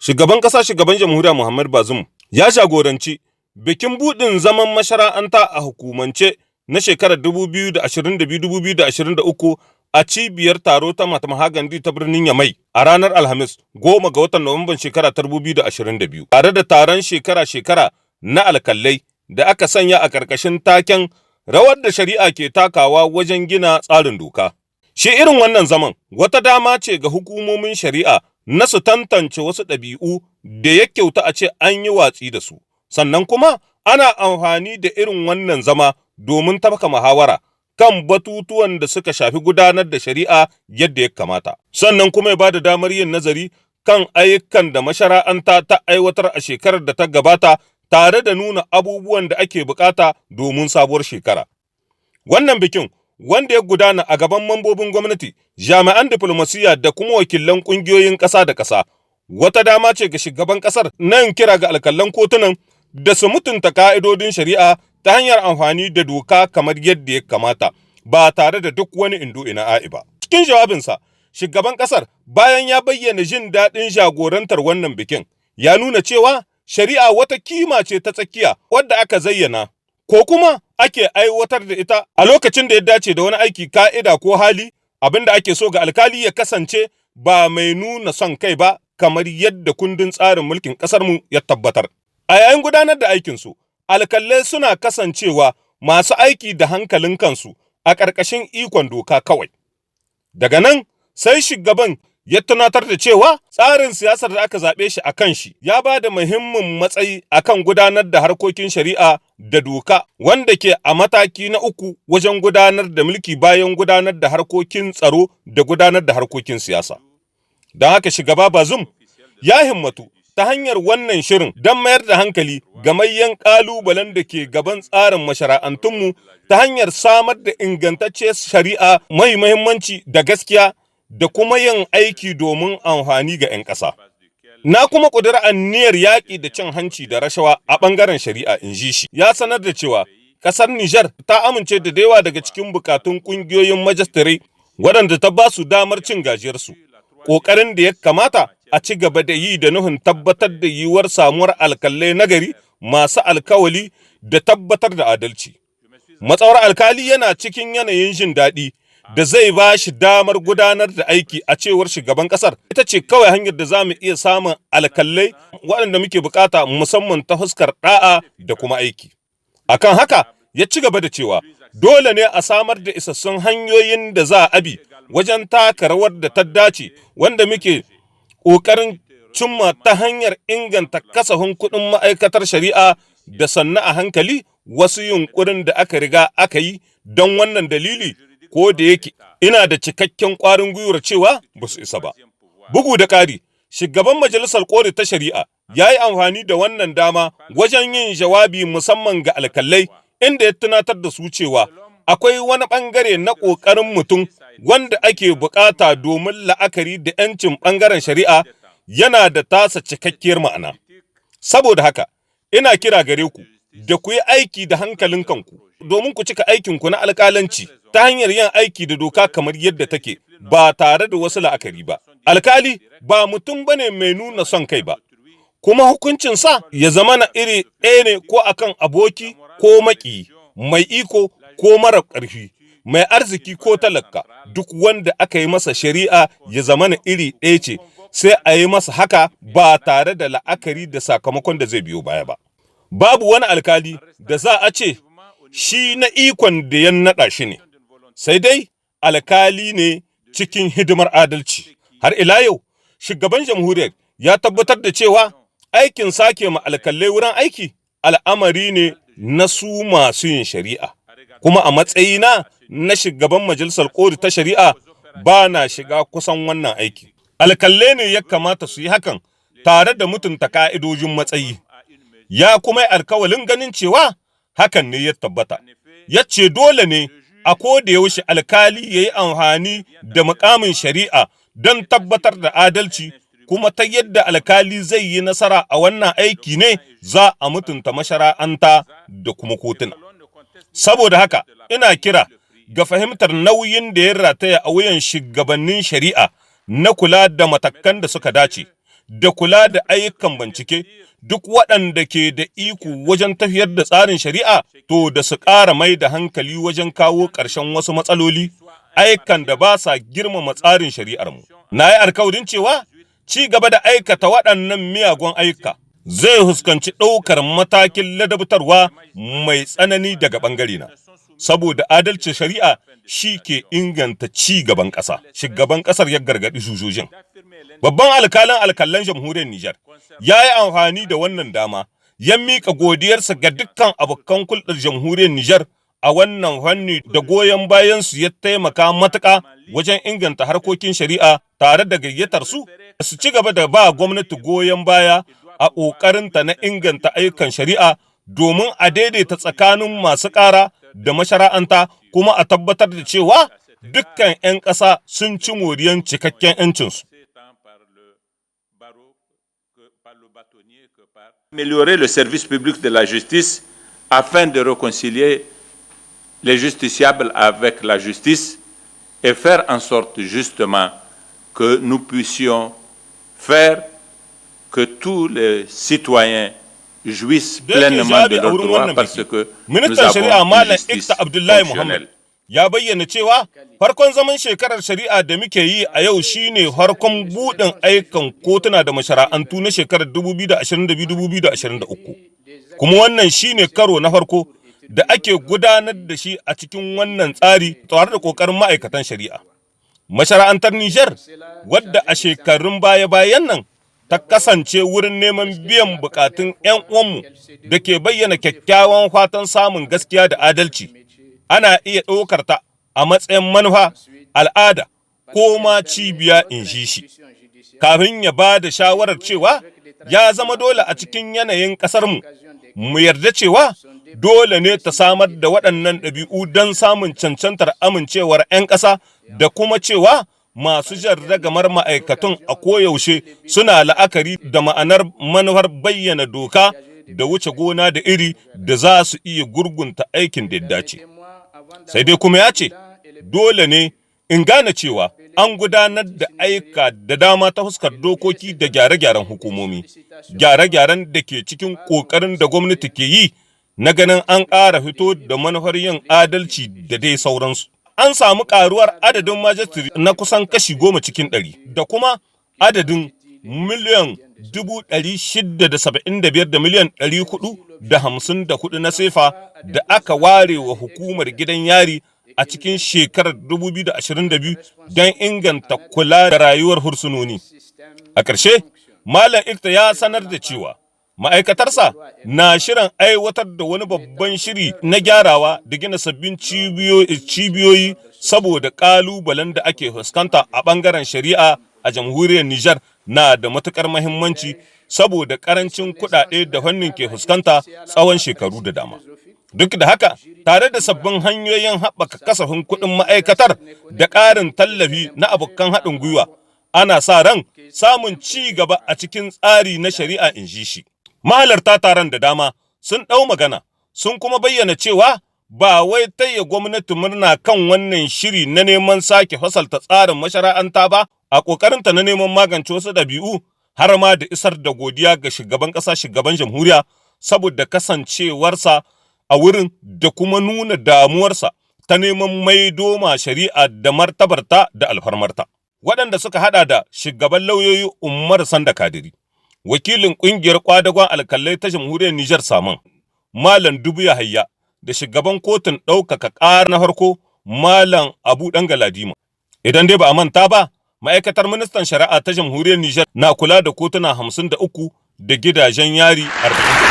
Shugaban ƙasa, shugaban jamhuriya Muhammad Bazoum ya jagoranci bikin buɗin zaman mashara'anta a hukumance na shekarar 2022-2023 a cibiyar taro ta Mahatma Gandhi ta birnin Yamai a ranar Alhamis, 10 ga watan Nuwamban shekara ta 2022, tare da taron shekara-shekara na alkalai da aka sanya a ƙarƙashin taken rawar da shari'a ke takawa wajen gina tsarin doka. Shi irin wannan zaman wata dama ce ga hukumomin shari'a na su tantance wasu ɗabi'u da ya kyauta a ce an yi watsi da su. Sannan kuma ana amfani da irin wannan zama domin tafka muhawara kan batutuwan da suka shafi gudanar da shari'a yadda ya kamata. Sannan kuma ya ba da damar yin nazari kan ayyukan da mashara'anta ta aiwatar a shekarar da ta gabata, tare da nuna abubuwan da ake bukata domin sabuwar shekara. Wannan bikin, wanda ya gudana a gaban mambobin gwamnati, jami'an diflomasiyya da kuma wakilan ƙungiyoyin ƙasa da ƙasa, wata dama ce ga shugaban ƙasar nan kira ga alƙalan kotunan da su mutunta ka'idodin shari'a ta hanyar amfani da doka kamar yadda ya kamata, ba tare da duk wani indo ina a'i ba. Cikin jawabinsa, shugaban ƙasar, bayan ya bayyana jin daɗin jagorantar wannan bikin, ya nuna cewa shari'a wata kima ce ta tsakiya wadda aka zayyana ko kuma ake aiwatar da ita a lokacin da ya dace da wani aiki, ka'ida ko hali. Abin da ake so ga alkali, ya kasance ba mai nuna son kai ba, kamar yadda kundin tsarin mulkin ƙasarmu ya tabbatar. A yayin gudanar da aikinsu, alkalai suna kasancewa masu aiki da hankalin kansu a ƙarƙashin ikon doka kawai. Daga nan sai shugaban ya tunatar da cewa tsarin siyasar da aka zaɓe shi a kan shi ya ba da muhimmin matsayi akan gudanar da harkokin shari'a da doka, wanda ke a mataki na uku wajen gudanar da mulki bayan gudanar da harkokin tsaro da gudanar da harkokin siyasa. Don haka shugaba Bazoum ya himmatu ta hanyar wannan shirin don mayar da hankali ga manyan ƙalubalen da ke gaban tsarin mashara'antunmu ta hanyar samar da ingantacciyar shari'a mai muhimmanci da gaskiya da kuma yin aiki domin amfani ga 'yan ƙasa. Na kuma ƙudiri aniyar yaƙi da cin hanci da rashawa a ɓangaren shari'a, in ji shi. Ya sanar da cewa ƙasar Nijar ta amince da yawa daga cikin bukatun ƙungiyoyin majistirai, waɗanda ta ba su damar cin gajiyarsu. Ƙoƙarin da ya kamata a ci gaba da yi da nufin tabbatar da yiwuwar samuwar alkalai nagari masu alkawali da tabbatar da adalci. Matsawar alkali yana cikin yanayin jin daɗi da zai ba shi damar gudanar da aiki, a cewar shugaban kasar, ita ce kawai hanyar da za mu iya samun alkalai waɗanda muke bukata, musamman ta fuskar ɗa'a da kuma aiki. Akan haka ya ci gaba da cewa dole ne a samar da isassun hanyoyin da za a bi wajen taka rawar da ta dace, wanda muke ƙoƙarin cimma ta hanyar inganta kasafin kuɗin ma'aikatar shari'a da sannu a hankali wasu yunkurin da aka riga aka yi. Don wannan dalili, ko da yake ina da cikakken ƙwarin gwiwar cewa ba su isa ba. Bugu da ƙari, shugaban majalisar koli ta shari'a ya yi amfani da wannan dama wajen yin jawabi musamman ga alkalai, inda ya tunatar da su cewa akwai wani ɓangare na ƙoƙarin mutum wanda ake buƙata domin la'akari da 'yancin ɓangaren shari'a yana da tasa cikakkiyar ma'ana. Saboda haka, ina kira gare ku da ku yi aiki da hankalin kanku domin ku cika aikinku na alƙalanci ta hanyar yin aiki da doka kamar yadda take, ba tare da wasu la'akari ba. Alkali ba mutum bane mai nuna son kai ba, kuma hukuncinsa ya zama na iri ɗaya ne ko akan aboki ko maƙiyi, mai iko ko mara ƙarfi, mai arziki ko talaka, duk wanda aka yi masa shari'a ya zama na iri ɗaya ce, sai a yi masa haka ba tare da la'akari da sakamakon da zai biyo baya ba. Babu wani alkali da za a ce shi na ikon da ya naɗa shi ne, sai dai alkali ne cikin hidimar adalci. Har ila yau, shugaban jamhuriyar ya tabbatar da cewa aikin sake ma alkalai wurin aiki al'amari ne na su masu yin shari'a. Kuma a matsayina na shugaban majalisar koli ta shari'a, ba na shiga kusan wannan aiki. Alkalai ne ya kamata su yi hakan tare da mutunta ka'idojin matsayi. Ya kuma yi alkawalin ganin cewa hakan ne ya tabbata. Ya ce dole ne a ko da yaushe alkali ya yi amfani da mukamin shari'a don tabbatar da adalci, kuma ta yadda alkali zai yi nasara a wannan aiki ne za a mutunta mashara'anta da kuma kotuna. Saboda haka ina kira ga fahimtar nauyin da ya rataya a wuyan shugabannin shari'a na kula da matakan da suka dace da kula da ayyukan bincike, duk waɗanda ke da iko wajen tafiyar da tsarin shari'a, to da su ƙara mai da hankali wajen kawo ƙarshen wasu matsaloli, ayyukan da ba sa girmama tsarin shari'armu. Na yi alkawarin cewa ci gaba da aikata waɗannan miyagun ayyuka zai huskanci ɗaukar matakin ladabtarwa mai tsanani daga ɓangarena. Saboda adalcin shari'a shi ke inganta ci gaban ƙasa. Shugaban ƙasar ya gargaɗi jujojin. Babban alkalin alkalan Jamhuriyar Nijar ya yi amfani da wannan dama ya miƙa godiyarsa ga dukkan abokan hulɗar Jamhuriyar Nijar a wannan fanni da goyon bayansu ya taimaka matuƙa wajen inganta harkokin shari'a, tare da gayyatar su su ci gaba da ba gwamnati goyon baya a ƙoƙarinta na inganta ayyukan shari'a, domin a daidaita tsakanin masu ƙara da mashara'anta, kuma a tabbatar da cewa dukkan 'yan ƙasa sun ci moriyan cikakken 'yancinsu. Tant par le barreau que par le bâtonnier que par améliorer le service public de la justice afin de réconcilier les justiciables avec la justice et faire en sorte justement que nous puissions faire que tous les citoyens jouissent pleinement de leurs droits, parce que nous avons une justice Abdullahi Muhammad ya bayyana cewa farkon zaman shekarar shari'a da muke yi a yau shine farkon buɗin ayyukan kotuna da mashara'antu na shekarar 2022-2023, kuma wannan shine karo na farko da ake gudanar da shi a cikin wannan tsari tare da ƙoƙarin ma'aikatan shari'a. Mashara'antar Nijar, wadda a shekarun baya-bayan nan ta kasance wurin neman biyan bukatun 'yan uwanmu da ke bayyana kyakkyawan fatan samun gaskiya da adalci, ana iya ɗaukar ta a matsayin manufa, al'ada ko ma cibiya, in ji shi. Kafin ya ba da shawarar cewa ya zama dole a cikin yanayin ƙasarmu mu yarda cewa dole ne ta samar da waɗannan ɗabi'u don samun cancantar amincewar 'yan ƙasa, da kuma cewa masu jan ragamar ma'aikatun a koyaushe suna la'akari da ma'anar manufar bayyana doka da wuce gona da iri da za su iya gurgunta aikin da ya dace. Sai dai kuma ya ce, dole ne in gane cewa an gudanar da aika da dama ta fuskar dokoki da gyare-gyaren hukumomi, gyare-gyaren da ke cikin ƙoƙarin da gwamnati ke yi na ganin an ƙara fito da manufar yin adalci da dai sauransu. An samu ƙaruwar adadin majistiri na kusan kashi 10% da kuma adadin 675,454,000 na sefa da aka ware wa hukumar gidan yari a cikin shekarar 2022 don inganta kula da rayuwar hursunoni. A ƙarshe, Malam Ikta ya sanar da cewa ma'aikatarsa na shirin aiwatar da wani babban shiri na gyarawa da gina sabbin cibiyoyi, saboda ƙalubalen da ake fuskanta a ɓangaren shari'a a Jamhuriyar Nijar na da matuƙar mahimmanci, saboda ƙarancin kuɗaɗe da fannin ke fuskanta tsawon shekaru da dama. Duk da haka, tare da sabbin hanyoyin haɓaka kasafin kuɗin ma'aikatar da ƙarin tallafi na abokan haɗin gwiwa, ana sa ran samun ci gaba a cikin tsari na shari'a, in ji shi. Mahalarta taron da dama sun ɗau magana, sun kuma bayyana cewa ba wai taya gwamnati murna kan wannan shiri na neman sake fasalta tsarin mashara'anta ba a ƙoƙarinta na neman magance wasu ɗabi'u, har ma da isar da godiya ga shugaban ƙasa, shugaban jamhuriya, saboda kasancewarsa a wurin da kuma nuna damuwarsa ta neman maido ma shari'a da martabarta da alfarmarta. Waɗanda suka haɗa da shugaban lauyoyi Umar Sanda Kadiri, wakilin ƙungiyar kwadagon alkalai ta Jamhuriyar Nijar Saman, Malam Dubu Yahaya, da shugaban kotun ɗaukaka ƙara na farko, Malam Abu Ɗan Galadima. Idan dai ba a manta ba, ma'aikatar ministan shari'a ta Jamhuriyar Nijar na kula da kotuna 53 da gidajen yari 40.